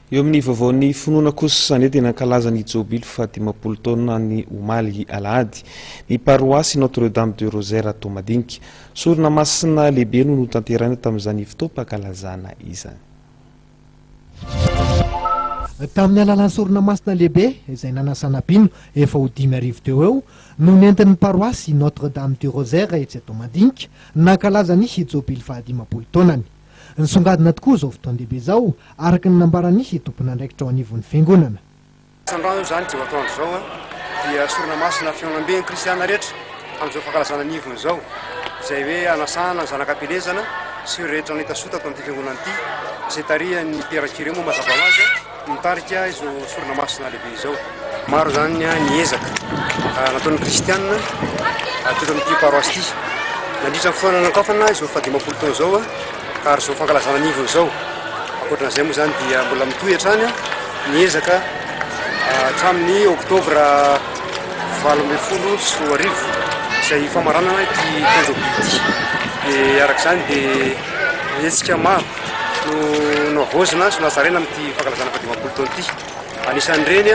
Eo amin'ny vaovaon'ny finoana kosa indray dia nankalaza ny jobily faha-50 taonany omaly alahady ny paroasy Notre Dame de Rosaire Toamadinika. Sorona masina lehibe no notanterahina tamin'izany fotoam-pankalazana izany. Tamin'ny alalan'ny sorona masina lehibe izay nanasana mpino efa ho 5000 teo eo no nentin'ny paroasy Notre Dame du Rosaire etsy Toamadinika nankalaza ny jobily faha-50 taonany. Nisongadina tokoa izao fotoan-dehibe izao, araka ny nambaran'ny tompon'andraikitra ao anivon'ny fiangonana. Isan'andro izany izao atoandro izao dia sorona masina fihaonamben'ny kristiana rehetra amin'izao fankalazana ny ivony izao, izay hoe hanasana ny zanak'ampielezana sy ireo rehetra nahita soa tato amin'ity fiangonana ity, izay tarihan'ny Père Curé moa mazava ho azy mitarika izao sorona masina lehibe izao. Maro izany ny ezaka nataon'ny kristiana teto amin'ity paroasy ity nandritra ny fotoana nanokafana izao faha-50 taona izao ka ary izao fankalazana ny ivony izao. Ankoatran'izay moa izany dia mbola mitohy hatrany ny ezaka hatramin'ny oktobra 2018 izay famaranana ity taon-jobily ity. Dia araka izany dia hetsika maro no nohavaozina sy nohatsaraina amin'ity fankalazana faha-50 taona ity. Anisan'ireny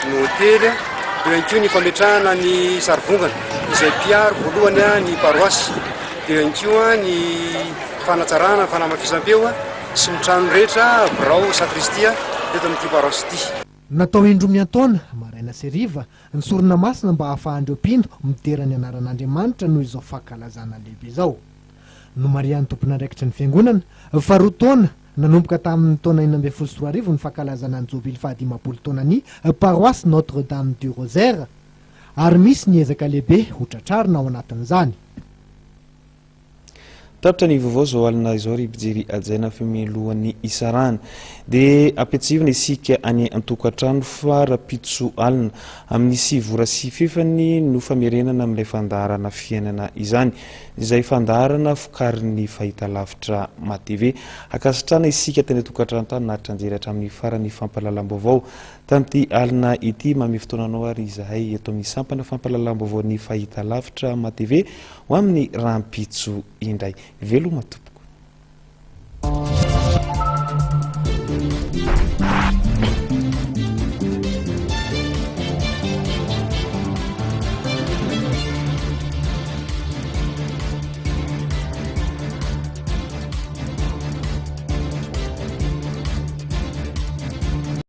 ny hotely, eo ihany koa ny fametrahana ny sarivongana izay mpiaro voalohany ny paroasy, eo ihany koa ny fanatsarana ny fanamafisam-peo sy ny trano rehetra, birao, sakristia teto amin'ity paroasy ity. Natao indroa miantaona, maraina sy hariva, ny sorona masina mba hahafahan'ireo mpino midera ny anaran'Andriamanitra noho izao fankalazana lehibe izao. Nomarihan'ny tompon'andraikitry ny fiangonana fa roa taona Nanomboka tamin'ny taona 2016 ny fankalazana ny jobily faha-50 taonan'ny Paroisse Notre Dame du Rosaire ary misy ny ezaka lehibe ho tratrarina ao anatin'izany. Tapitra ny vaovao izao alina izao ry mpijery hajaina fimilohan'ny isarahana. Dia ampiatsivina isika any an-tokantrano fa rahampitso alina amin'ny sivy ora sy fefany no famerenana amin'ilay fandaharana fiainana izany. Izay fandaharana vokarin'ny fahitalavitra MaTv. Ankasitrahana isika tany an-tokantrano tany naharitra nijery hatramin'ny farany fampahalalam-baovao tamin'ity alina ity. Manome fotoana anao ary izahay eto amin'ny sampana fampahalalam-baovaon'ny fahitalavitra MaTv ho amin'ny rahampitso indray. Veloma tompoko.